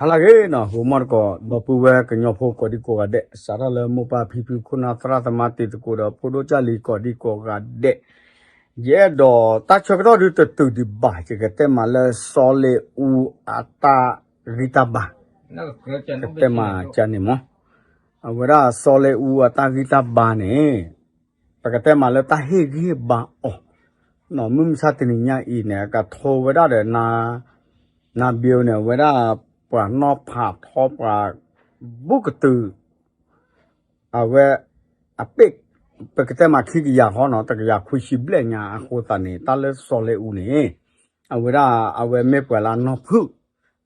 ဟါလၢအဂ့ၤနီၤ ဂီၤမီၢ်တကိး ဒီပုၢ်ဝဲၢ်ကညီဖိကိးဒံကိးဂၤဒဲး စးထီၣ်လၢမိၢ်ပၢ်ဖံဖု ခိၣ်နၢ်သရၣ်သမါ တံၤသကိးဒီးဖိဒိၣ်ကၢ်လံၤကိးဒံကိးဂၤဒဲး, ယအဲၣ်ဒိးတၢ်ဆၢကတီၢ်ဒုးတတုၤဒံးဘၣ် ယကတဲမးလၢစီၤလ့ၤအူအတၢ်ဂံၢ်တၢ်ဘါ, ကတဲမးကန့ၣ်မး, အဝဲဒၣ်စီၤလ့ၤအူအတၢ်ဂံၢ်တၢ်ဘါန့ၣ် ပကတဲမးလၢတၢ်ဟ့ၣ်ဂံၢ်ဟ့ၣ်ဘါအီၤ, မုၢ်မဆါတနံၤညါအံၤန့ၣ် အကထိဝဲဒၣ်ဒီး နၤဘ့ဝဲန့ၣ် အဝဲဒၣ်ပှၤနီၢ်ဖးထီပှၤ ဘူးကတုၤ အဝဲ အပ့ၢ် ပကတဲမးခံကယၤဃီနီၤ တကယၤခွံဆံဘျဲၣ်ညါအဃိသတးန့ၣ် တၢ်လၢစီၤလ့ၤအူန့ၣ် အဝဲဒၣ်အဝဲမ့ၢ်ပှၤလၢအနီၢ်ဖုၣ်,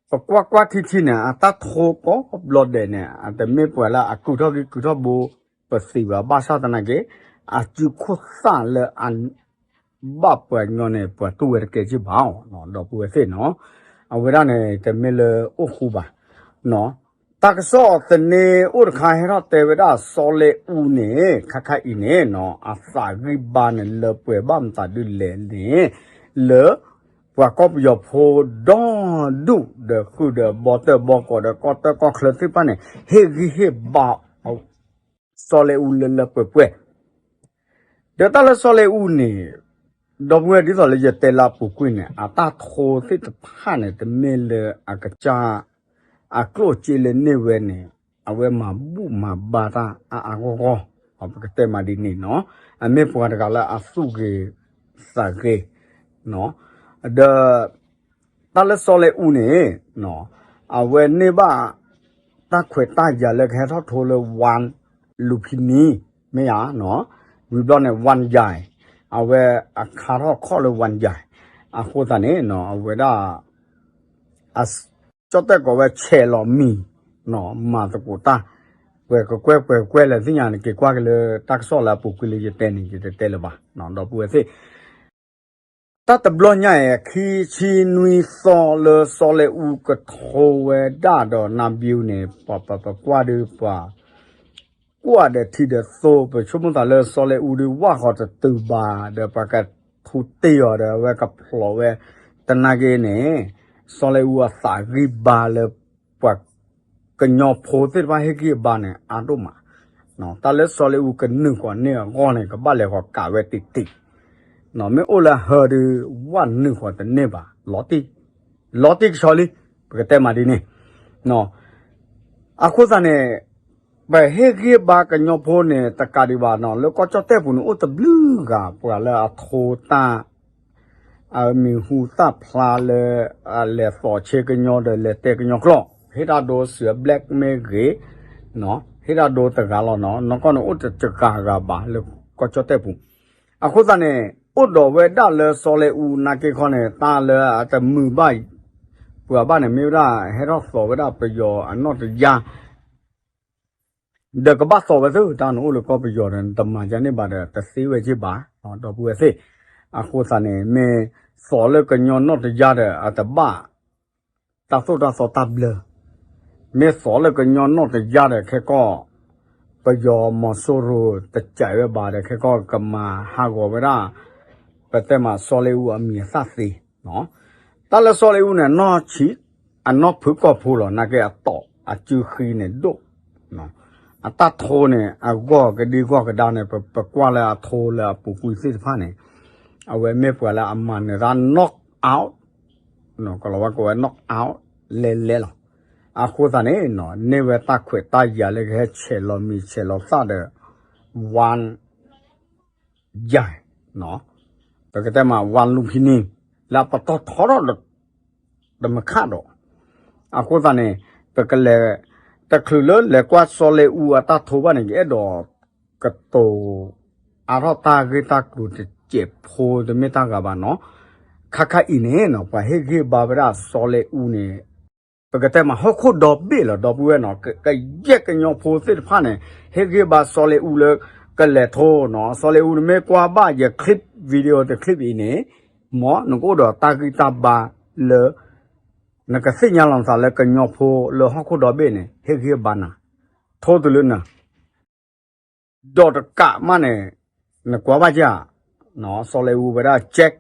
ပကွၢ်ကွၢ်ထံထံန့ၣ် အတၢ်ထိကိးဘျီဒဲးန့ၣ် အတမ့ၢ်ပှၤလၢအကုာ်ထီၣ်ဂံၢ်ကုာ်ထီၣ်ဘိ ပသ့ၣ်ဝဲဘၣ်ဆၣ်သနာ်က့ အစုခိၣ်သၣ်လၢအ ဘၣ်ပှၤကညီန့ၣ် ပှၤတူၢ်ဝဲတကဲက့ၢ်ဘၣ်အီၤ ဒီပုၢ်ဝဲၢ်သ့ၣ်နီၤ, အဝဲဒၣ်န့ၣ် တမ့ၢ်လၢအိၣ်ဃူဘၣ်, တၢ်ကစီၣ်သန့အိၣ်တခါဟဲထီၣ်တဲဝဲဒၣ်စီၤလ့ၤအူန့ၣ် ခါခါအံၤန့ၣ်နီၤ အသးဂံၢ်ဘါန့ၣ်လၢပှဲၤဘၣ်မတၤဒုလဲၣ်န့ၣ် လၢ ပှၤကီၢ်ပယီၤဖိဒီဒူၣ်ဒီးဃုာ်ဒီးဘီတၢၢ်ဘီကီးဒီးကီၢ်တၢ်ကီၢ်ချၢသ့ၣ်တဖၣ်န့ၣ် ဟ့ၣ်ဂံၢ်ဟ့ၣ်ဘါ စီၤလ့ၤအူလၢလၢပှဲၤပှဲၤ ဒီးတၢ်လၢစီၤလ့ၤအူန့ၣ် ဒီပုၢ်ဝဲၢ်ဒ်သိးလၢယတဲလၢအပူၤကွံာ်န့ၣ် အတၢ်ထိသ့ၣ်တဖၣ်န့ၣ် တမ့ၢ်လၢအကစၢ် အကျိၣ်အစ့လၢန့ၢ်ဝဲန့ၣ် အဝဲမၤဘူၣ်မၤဘါတၢ်အါအါဂီၢ်ဂီၢ်, ပကတဲမးဒ်န့ၣ်နီၤ, အမ့ၢ်ပှၤတဂၤလၢအသူၣ်ဂ့ၤသးဂ့ၤ ဒီး တၢ်လၢစီၤလ့ၤအူန့ၣ် အဝဲန့ၢ်ဘၣ် တၢ်ခွဲးတၢ်ယာ်လၢကဟဲထီၣ်ထိလၢဝၣ်လူၤဖံနံၤ မ့ၢ်ဧါ, ဝံၤဘျီန့ၣ် ဝၣ်ယၤ အဝဲအခါထီၣ်ခီၣ်လၢဝၣ်ယၤ အဃိသတးန့ၣ် အဝဲဒၣ် ကၠီၣ်တဲၣ်ကိးဝဲဆဲးလီၤမံၤ မၤသကိးတၢ် ပှဲၤကကွဲၢ်ပှဲၤကကွဲၢ်လဲၣ်သ့ၣ်ညါန့ၣ် က့ၤကွၢ်က့ၤလၢတၢ်ကစီၣ်လၢအပူၤကွံာ်လၢယတဲန့ၣ် ယတတဲလၢၤဘၣ် ဒီပုၢ်ဝဲၢ်သ့ၣ် တၢ်တဘျီညါအံၤ ခံဆံနွံသီလၢစီၤလ့ၤအူကထိဝဲဒၣ်ဒီးနါဘံန့ၣ် ပှၤပပကွၢ်ဒုးပှၤ ကွၢ်ဒီးထံဒီးသိ ပဆိကမိၣ်သးလၢစီၤလ့ၤအူဒုးဝၢ်ဃီၤတတုၤဘၣ်ဒီး ပှၤကထူတ့ၢ်အီၤဒီး အဝဲကဖျိးဝဲ တနာ်က့န့ၣ် စီၤလ့ၤအူအသးဂံၢ်ဘါလၢ ပှၤကညီဖိသ့ၣ်တဖၣ်ဟ့ၣ်ဂံၢ်ဘါန့ၣ် အါဒိၣ်မး, တၢ်လၢစီၤလ့ၤအူကနုာ်ဃီၤန့ၢ်အဂီၢ်န့ၣ် ကဘၣ်လဲၤဃီၤကးဝဲတံၢ်တံၢ်, မ့ၢ်အိၣ်လၢဟၢဒုး ဝၢ်နုာ်ဃီၤတန့ၢ်ဘၣ် လီၤတံၢ် လီၤတံၢ်ကဆီလံ, ပကတဲမးဒ်န့ၣ် အဃိသတးန့ၣ် ပဟ့ၣ်ဂံၢ်ဘါကညီဖိန့ၣ် တကးဒံးဘၣ်နီၤ လၢကီၢ်ကၠီၣ်တဲၣ်ပူၤန့ၣ် အိၣ်တဘျုးဂၤ ပှၤလၢအထိတၢ် အမံၤဟူသၣ်ဖျါလၢ အလဲၤသိးဆ့ကညီဒီးလဲၤတဲကညီကျိာ် ဟ့ၣ်တၢ်ဒိစံးအ black မ့ၢ်ဂ့ၤ ဟ့ၣ်တၢ်ဒိတဂၤလီၤနီၤ နီၢ်ကီၢ်န့ၣ်အိၣ်တဂၤဂၤဘၣ်လၢကီၢ်ကၠီၣ်တဲၣ်ပူၤ, အဃိသတးန့ၣ် အိၣ်ဒီးဝဲဒၣ်လၢစီၤလ့ၤအူနာ်က့ခီန့ၣ် တၢ်လၢအတမုာ်ဘၣ် ပှၤဘၣ်န့ၣ် မ့ၢ်ဝဲဒၣ်ဟဲထီၣ်သိးဝဲဒၣ်ပယီၤအနီၢ်တယၢ် ဒီးကဘၣ်သိးဝဲသ့ၣ် တၢ်နအိၣ်လၢကီၢ်ပယီၤဒီး နတမၤယၤန့ၢ်ဘၣ်ဒီး တသ့ဝဲက့ၢ်ဘၣ် ဒီပုၢ်ဝဲၢ်သ့ၣ်, အဃိသတးန့ၣ် မ့ၢ်သိးလၢကညီနီၢ်တယၢ်ဒီး အတဘၣ် တၢ်သိၣ်တၢ်သီတၢ်ဘျၢ, မ့ၢ်သိးလၢကညီနီၢ်တယၢ်ဒီး ခဲကီၢ် ပယီၤမီၤစိရိၤတစဲးဝဲဘၣ်ဒီး ခဲကီၢ်ကမၤဟးဂီၤဝဲဒၣ် ပတဲမးစီၤလ့ၤအူအမံၤအသၣ်သ့ တၢ်လၢစီၤလ့ၤအူန့ၣ် အနီၢ်ဆံး အနီၢ်ဖုကီၢ်ဖိလီၤ နာ်က့အတီၢ်အစုဃံန့ၣ်ဒိၣ်, အတၢ်ထိန့ၣ် အဂီၢ်ကဒံဂီၢ်ကဒါန့ၣ် ပပကွၢ်လၢအထိလၢအပူၤကွံာ်သ့ၣ်တဖၣ်န့ၣ် အဝဲမ့ၢ်ပှၤလၢအမၤနၢၤတၢ် knock out ကလီၤဝါကိးဝဲ knock out လဲလဲလီၤ, အဃိသတးန့ၣ် န့ၢ်ဝဲတၢ်ခွဲးတၢ်ယာ်လၢကဟဲဆဲးလီၤမံၤဆဲးလီၤသၣ်ဒီး ဝၣ် ယၤ, ပကတဲမးဝၣ်လူဖံနံၤ လၢအပတီၢ်ထီထီၣ်ဒီး တမခၣ်ဒီး, အဃိသတးန့ၣ် ပကလဲၤ တချုးလၢလဲၤကွၢ်စီၤလ့ၤအူအတၢ်ထိဘၣ်န့ၣ် ယအဲၣ်ဒိးကတိၤအါထီၣ်တၢ်ဂ့ၢ်တၢ်ကျိၤတစဲးဖိတမ့ၢ်တၢ်ဂၤဘၣ်နီၤ, ခါခါအံၤန့ၣ်နီၤ ပှၤဟ့ၣ်ဂံၢ်ဘါဝဲဒၣ်စီၤလ့ၤအူန့ၣ် ပကတဲမးဟီၣ်ခိၣ်ဒီဘ့ၣ်လီၤ ဒီပုၢ်ဝဲၢ်နီၤ, ကယဲၢ်ကညီဖိသ့ၣ်တဖၣ်န့ၣ် ဟ့ၣ်ဂံၢ်ဘါစီၤလ့ၤအူလၢ ကလဲၤထိနီၤ, စီၤလ့ၤအူန့ၣ်မ့ၢ်ကွၢ်ဘၣ်ယ clip video တ clip အံၤန့ၣ် မ်နကအိၣ်ဒီးတၢ်ဂံၢ်တၢ်ဘါလၢ နကသ့ၣ်ညါလီၤနသးလၢကညီဖိလၢဟီၣ်ခိၣ်ဒီဘ့ၣ်န့ၣ် ဟ့ၣ်ဂံၢ်ဘါနၤ, ထိတုၤလၢနၤ ဒီးတကးမးန့ၣ် နကွၢ်ဘၣ်ကၢ်, စီၤလ့ၤအူဝဲဒၣ် check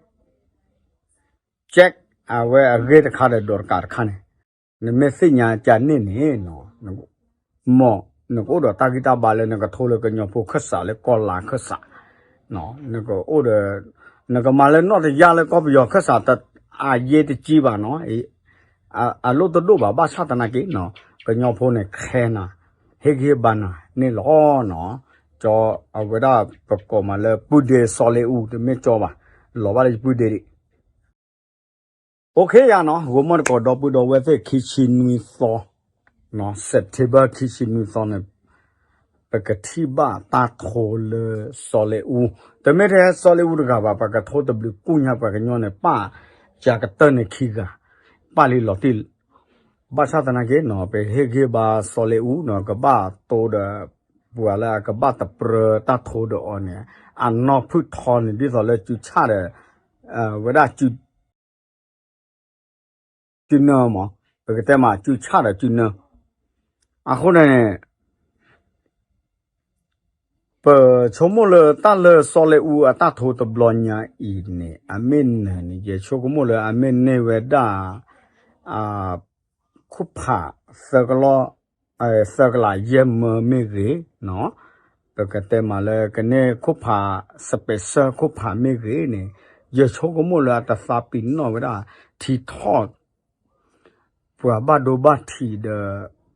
check အဝဲအဂ့ၢ်တခါဒီး ဒီးတကးတခါန့ၣ် နမ့ၢ်သ့ၣ်ညါကန့ၣ်န့ၣ် မ်နကအိၣ်ဒီးတၢ်ဂံၢ်တၢ်ဘါလၢနကထိလၢကညီဖိခၢၣ်စးလၢကီၢ်လါခၢၣ်စး, နကအိၣ်ဒီး နကမၤလၢနီၣ်တယၢ်လၢကီၢ်ပယီၤခၢၣ်စး အယဲၢ်တကံဘၣ်နီၤ, အလိၣ်တဒိၣ်ဘၣ် ဘၣ်ဆၣ်သနာ်က့နီၤ ကညီဖိန့ၣ်ခဲနၤ ဟ့ၣ်ဂံၢ်ဘါနၤန့ၣ်လီၤနီၤ, ကၠီအဝဲဒၣ်ပကိးမးလၢပုၢ်ဒ့စီၤလ့အူ တမ့ၢ်ကၠီဘၣ်, လီၤဘၣ်လၢယပုၢ်ဒ့ဒံး OK ယၤနီၤ, ဂိၤမီၢ်တကိးဒီပုၢ်ဒီဝဲၢ်သ့ၣ် ခံဆံနွံသီ, September ခံဆံနွံသီန့ၣ် ပကထံၣ်ဘၣ်တၢ်ထိလၢစီၤလ့အူ, တမ့ၢ်ထဲစီၤလ့အူတဂၤဘၣ် ပကထိတဘျုးကူၣ်ညါပှၤကညီန့ၣ် ပၣ်ယၤကတၢၢ်န့ၣ်ခံဂၤ, ပၣ်လံလီၤတံၢ်, ဘၣ်ဆၣ်သနာ်က့နီၤ ပဟ့ၣ်ဂံၢ်ဘါစီၤလ့အူနီၤ ကဘၣ်တိဒီး ပှၤလၢအကဘၣ်တပြၢတၢ်ထိဒီးအီၤန့ၣ် အနီၢ်ဖုၣ်ထီန့ၣ် ဒ်သိးလၢစုဆၣ်ဒီး ဝဲဒၣ် စုနၢမး, ပကတဲမး စုဆၣ်ဒီးစုနၢ, အဃိန့ၣ် ပဆိကမိၣ်လၢတၢ်လၢစီၤလ့အူအတၢ်ထိတဘျီညါအံၤန့ၣ် အမ့ၢ်နၢၤန့ၣ် ယဆိကမိၣ်လၢအမ့ၢ်န့ၢ်ဝဲဒၣ် ခိၣ်ဖးသၢကလီၢ် သၢကလးယဲၢ်မၢမ့ၢ်ဂ့ၤ, ပကတဲမးလၢကန့ၢ်ခိၣ်ဖး special ခိၣ်ဖးမ့ၢ်ဂ့ၤန့ၣ် ယဆိကမိၣ်လၢအတသးပ့ၤနီၣ်ဝဲဒၣ် ထံထီၣ် ပှၤဘၣ်ဒိဘၣ်ထံးဒီး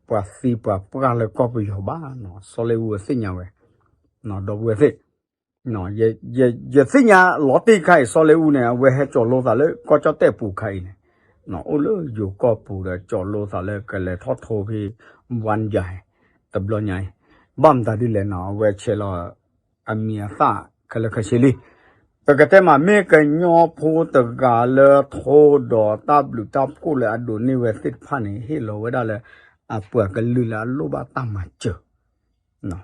ပှၤသံပှၤပှၢ်လၢကီၢ်ပယီၤဘၣ်နီၤ, စီၤလ့အူအသ့ၣ်ညါဝဲ, ဒီပုၢ်ဝဲၢ်သ့ၣ် ယသ့ၣ်ညါလီၤတံၢ်ခါအံၤ စီၤလ့အူန့ၣ် အဝဲဟဲကၠီၤလိသးလၢကီၢ်ကၠီၣ်တဲၣ်ပူၤခါအံၤန့ၣ်, အိၣ်လၢယိၤကီၢ်ပူၤဒီးကၠီၤလိသးလၢကလဲၤထီၣ်ထိဖဲ ဝါယၤ တဘျီညါအံၤ, ဘၣ်မတၤဒ်လဲၣ်နီၤ အဝဲဆဲးလီၤ အမံၤအသၣ်ခဲလၢာ်ခဲဆ့လံ. ပကတဲမး မ့ၢ်ကညီဖိတဂၤလၢထိဒီးတၢ်ဘျုးတၢ်ဖှိၣ်လၢအဒိးန့ၢ်ဝဲသ့ၣ်တဖၣ်န့ၣ် ဟ့ၣ်လီၤဝဲဒၣ်လၢအပှၤကလုာ်လၢအလိၣ်ဘၣ်တၢ်မၤစၢၤ,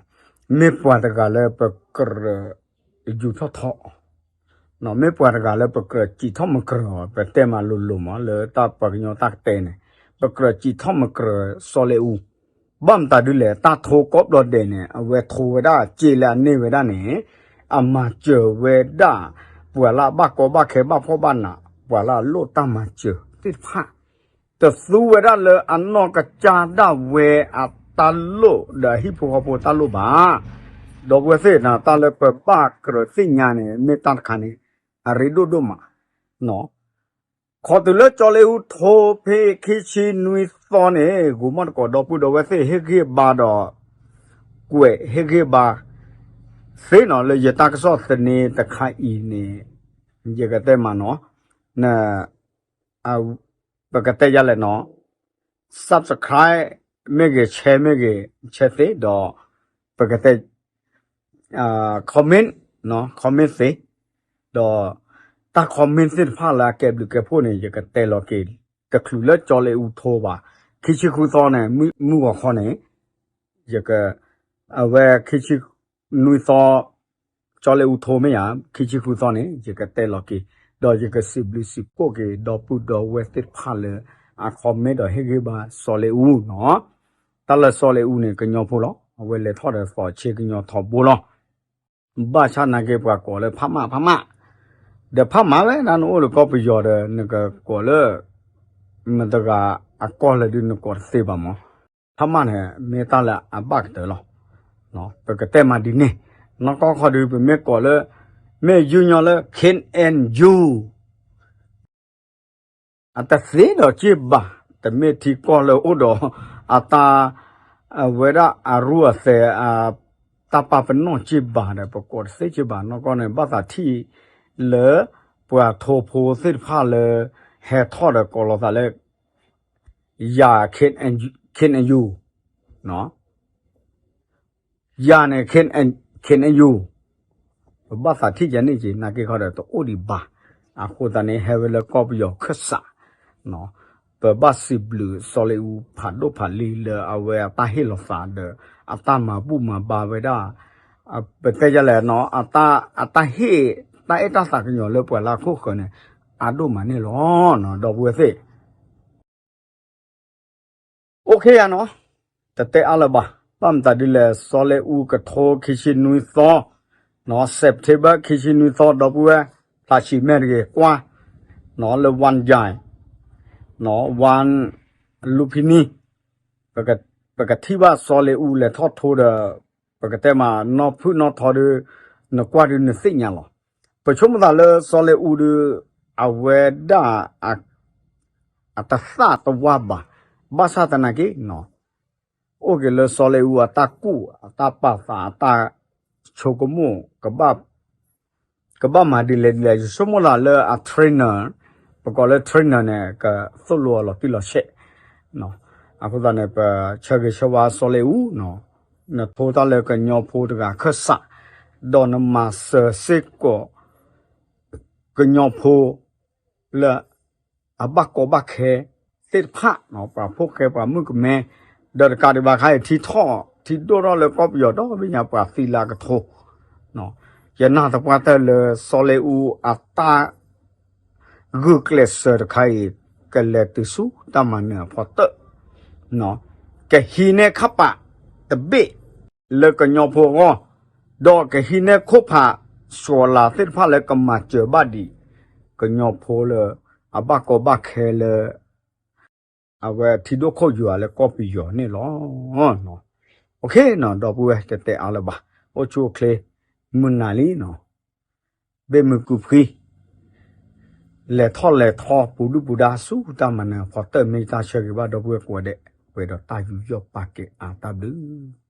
မ့ၢ်ပှၤတဂၤလၢပကြၢးယူးထီၣ်ထီ, မ့ၢ်ပှၤတဂၤလၢပကြၢးစံးထီၣ်မကြၢးအီၤ ပတဲမးလိၤလိၤမး လၢတၢ်ပှၤကညီတၢ်ကတဲန့ၣ် ပကြၢးစံးထီၣ်မကြၢးစီၤလ့အူ ဘၣ်မတၤဒ်လဲၣ် တၢ်ထိကိးဘျီဒဲးန့ၣ် အဝဲထိဝဲဒၣ်စ့လၢအန့ၢ်ဝဲဒၣ်န့ၣ် အမၤစၢၤဝဲဒၣ် ပှၤလၢအဘၣ်ကီဘၣ်ခဲဘၣ်ဖှီၣ်ဘၣ်နး ပှၤလၢအလိၣ်တၢ်မၤစၢၤသ့ၣ်တဖၣ် တသူဝဲဒၣ်လၢအနီၢ်ကစၢ်ဒၣ်ဝဲအတၢ်လိၣ်ဒီးအဟံၣ်ဖိဃီဖိတၢ်လိၣ်ဘၣ်. ဒီပုၢ်ဝဲၢ်သ့ၣ်နီၤ တၢ်လၢပဘၣ်ကြၢးသ့ၣ်ညါန့ၣ် မ့ၢ်တၢ်တခါန့ၣ် အရ့ဒိၣ်ဒိၣ်မး ခီတုၤလၢစီၤလ့အူထိဖဲခံဆံနွံသီန့ၣ် ဂိၤမီၢ်တကိးဒီပုၢ်ဒီဝဲၢ်သ့ၣ်ဟ့ၣ်ဂံၢ်ဘါဒီး ကွဲးဟ့ၣ်ဂံၢ်ဘါသ့နီၤ လၢယတၢ်ကစီၣ်သန့တခါအံၤန့ၣ် ယကတဲမးနီၤ န ပကတဲယၤလဲၣ်နီၤ subscribe မ့ၢ်ဂ့ၤ share မ့ၢ်ဂ့ၤ share သ့ဒီး ပကတဲ comment comment သ့ ဒီးတၢ် comment သ့ၣ်တဖၣ်လၢအကဲဘျုးကဲဖှိၣ်န့ၣ် ယကတဲလီၤက့ၤ တချုးလၢစီၤလ့အူထိဘၣ် ခံဆံဃုသီန့ၣ် မုၢ်ဂီၤခီန့ၣ် ယက အဝဲခံဆံနွံသီ စီၤလ့အူထိမ့ၢ်ဧါ ခံဆံဃုသီန့ၣ် ယကတဲလီၤက့ၤ ဒီးယကစံးဘျုးစံးဖှိၣ်က့ၤ ဒီပုၢ်ဒီဝဲၢ်သ့ၣ်တဖၣ်လၢ အ comment ဒီးဟ့ၣ်ဂံၢ်ဘါစီၤလ့အူနီၤ တၢ်လၢစီၤလ့အူန့ၣ် ကညီဖိလီၤ အဝဲလဲၤထီၣ်ဒီးသီးဆ့ကညီထီဘိလီၤ ဘၣ်ဆၣ်နာ်က့ပှၤကိးလၢဖးမၣ်ဖးမၣ် ဒီးဖးမၣ်ဝဲဒၣ်နအိၣ်လၢကီၢ်ပယီၤဒီး နကကိးလၢ မတၤတဂၤအကီၢ်လဲၣ်ဒုးနကိးတသ့ဘၣ်မး ဖးမၣ်န့ၣ် မ့ၢ်တၢ်လၢအဘၣ်ကတၢၢ်လီၤ ပကတဲမးဒ်န့ၣ် နီၢ်ကီၢ်ခီဒုး ပမ့ၢ်ကိးလၢ မ့ၢ်ယူးညီလၢ K N U အတသ့ဒီးက့ၢ်ဘၣ် တမ့ၢ်ထံကီၢ်လၢအိၣ်ဒီး အတၢ် အဝဲဒၣ်အရူအသဲး တၢ်ပာ်ပနီၣ်က့ၢ်ဘၣ်ဒီး ပကိးတသ့က့ၢ်ဘၣ် နီၢ်ကီၢ်န့ၣ် ဘၣ်သးထံၣ်လၢ ပှၤထိဖိသ့ၣ်တဖၣ်လၢ ဟဲထီၣ်ဒီးကိးလီၤသးလၢ ယၤ K N U ယၤန့ၣ် K N U ပဘၣ်သးထံၣ်ယၤန့ၣ်က့ၤ နာ်က့ခီဒီးတအိၣ်ဒံးဘၣ် အဃိသတးန့ၣ် ဟဲဝဲလၢကီၢ်ပယီၤခၢၣ်စး ပဘၣ်စံးဘျုးစီၤလ့အူဖးဒိၣ်ဖးလံၤလၢအဝဲအတၢ်ဟ့ၣ်လီၤသးဒီး အတၢ်မၤဘူၣ်မၤဘါဝဲဒၣ် ပတဲယၤလဲၣ်နီၤ အတၢ်ဟ့ၣ် တၢ်အဲၣ်တၢ်သးကညီၤလၢပှၤလၢအခိၣ်ဃၢၤန့ၣ် အဒိၣ်မးန့ၣ်လီၤ ဒီပုၢ်ဝဲၢ်သ့ၣ် OK ယၤနီၤ တတဲအါလၢၤဘၣ် ဘၣ်မတၤဒ်လဲၣ် စီၤလ့အူကထိခံဆံနွံသီ September ခံဆံနွံသီ ဒီပုၢ်ဝဲၢ် ဖျါဆံးမဲာ်တဂ့ၤ ကွၢ် လၢ ဝါယၤ ဝါ လူၤဖံနံၤ ပကထံၣ်ဘၣ်စီၤလ့ၤအူလဲၤထီၣ်ထိဒီး ပကတဲမးနီၢ်ဖုၣ်နီၢ်ထီဒီး နကွၢ်ဒုးနသ့ၣ်ညါလီၤ. ပဆိကမိၣ်သးလၢစီၤလ့ၤအူဒီး အဝဲဒၣ် အတသၣ်တဝါဘၣ်. ဘၣ်ဆၣ်သနာ်က့ အိၣ်က့ၤလၢစီၤလ့ၤအူအတၢ်ကူၣ် အတၢ်ပာ်သး အတၢ်ဆိကမိၣ် ကဘၣ်မၤဒ်လဲၣ်ဒ်လဲၣ် ယဆိကမိၣ်သးလၢအ trainer ပကိးလၢ trainer န့ၣ် ကသိၣ်လိအီၤလီၤတံၢ်လီၤဆဲး. အဃိသတးန့ၣ် ပဆၢဂ့ၤဆၢဝါစီၤလ့ၤအူ နထိတၢ်လၢကညီဖိတဂၤခၢၣ်စး ဒီးနမၤစၢၤစ့ၢ်ကီး ကညီဖိလၢအဘၣ်ကီဘၣ်ခဲသ့ၣ်တဖၣ် ပှၤဖိၣ်ဃဲပှၤမုၣ်ကမဲ ဒီးတကးဒံးဘၣ်ခါအံၤ ထံထီၣ် ထံဒိၣ်ထီၣ်လၢကီၢ်ပယီၤဒီဘ့ၣ်ညါ ပှၤသံလၢအကထိ ယနာ်သပှၢ်တၢၢ်လၢစီၤလ့ၤအူအတၢ် ဂုာ်ကျဲးစၢးတခါအံၤ ကလဲၤတုၤဆူတၢ်မၤနၢၤအဖီတၢၣ် ကဟံးန့ၢ်ခၢၣ်ပးတဘ့ၣ်လၢကညီဖိအဂီၢ်, ဒီးကဟံးန့ၢ်ခိၣ်ဖးစှီၤလၤသ့ၣ်တဖၣ်လၢကမၤစၢၤဘၣ်ဒံး ကညီဖိလၢအဘၣ်ကီဘၣ်ခဲလၢ အဝဲထံဒိၣ်ခိၣ်ယွၤလၢကီၢ်ပယီၤန့ၣ်လီၤ. ဒီပုၢ်ဝဲၢ် တတဲအါလၢၤဘၣ်, အိၣ်ဆူၣ်အိၣ်ချ့ မုၢ်နၤလံနီၤ, ဘ့ၣ်မုာ်ကုာ်ဖှံ လဲၤထီၣ်လဲၤထီ ပူၤဒုၣ်ပူၤဒါဆူတၢ်မၤနၢၤအဖီတၢၣ် မ့ၢ်တၢ်ဆၢဂ့ၤဘၣ် ဒီပုၢ်ဝဲၢ်ကိးဂၤဒဲး ပှဲၤဒီးတၢ်ယူးယီၣ်ပာ်ကဲအါတၢ်ဘျုး